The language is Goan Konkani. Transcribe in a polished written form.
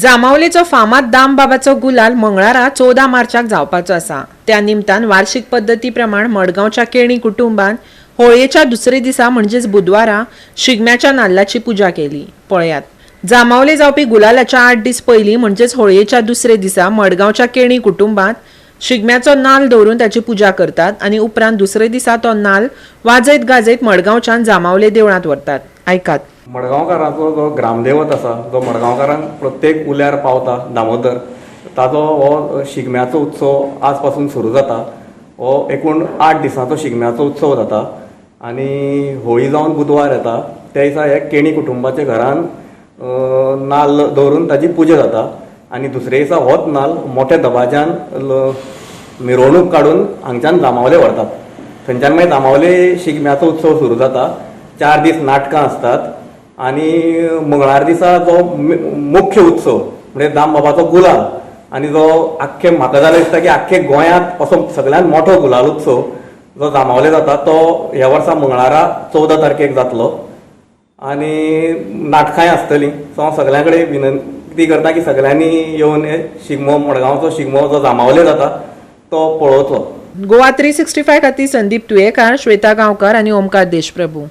जांबावलेचो फामाद दामबाबाचो गुलाल मंगळारा 14 मार्चाक जावपाचो आसा. त्या निमतान वार्षिक पद्दती प्रमाण मडगांवच्या केणी कुटुंबान होळयेच्या दुसरे दिसा म्हणजेच बुधवारा शिगम्याच्या नाल्लाची पुजा केली. पळयात, जांबावले जावपी गुलालाच्या 8 दीस पयलीं म्हणजेच होळयेच्या दुसरे दिसा मडगांवच्या केणी कुटुंबात शिगम्याचो नाल्ल दवरून ताची पुजा करतात आनी उपरांत दुसरे दिसा तो नाल्ल वाजयत गाजयत मडगांवच्यान जांबावले देवळांत व्हरतात. आयकात. मडगांवकारांचो जो ग्रामदेवत आसा, जो मडगांवकारांक प्रत्येक उल्यार पावता दामोदर, ताजो हो शिगम्याचो उत्सव आज पासून सुरू जाता. हो एकूण 8 दिसांचो शिगम्याचो उत्सव जाता आनी होळी जावन बुधवार येता त्या दिसा हे केणी कुटुंबाच्या घरान नाल्ल दवरून ताजी पुजा जाता आनी दुसरे दिसा होच नाल्ल मोठ्या दबाज्यान मिरवणूक काडून हांगच्यान जांबावले व्हरतात. थंयच्यान मागीर जांबावले शिगम्याचो उत्सव सुरू जाता. 4 दीस नाटकां आसतात आनी मंगळार दिसा जो मुख्य उत्सव म्हणजे दामबाबाचो गुलाल आनी जो आख्खे, म्हाका जाल्यार दिसता की आख्खे गोंयांत असो सगळ्यांत मोठो गुलाल उत्सव जो जांबावले जाता, तो ह्या वर्सा मंगळारा 14 तारखेक जातलो आनी नाटकांय आसतलीं. सो हांव सगळ्यां कडेन विनंती करता की सगळ्यांनी येवन हे शिगमो, मडगांवचो शिगमो जो जांबावले जाता तो पळोवचो. गोवा 365 खातीर संदीप तुयेकार, श्वेता गांवकर आनी ओमकार देशप्रभू.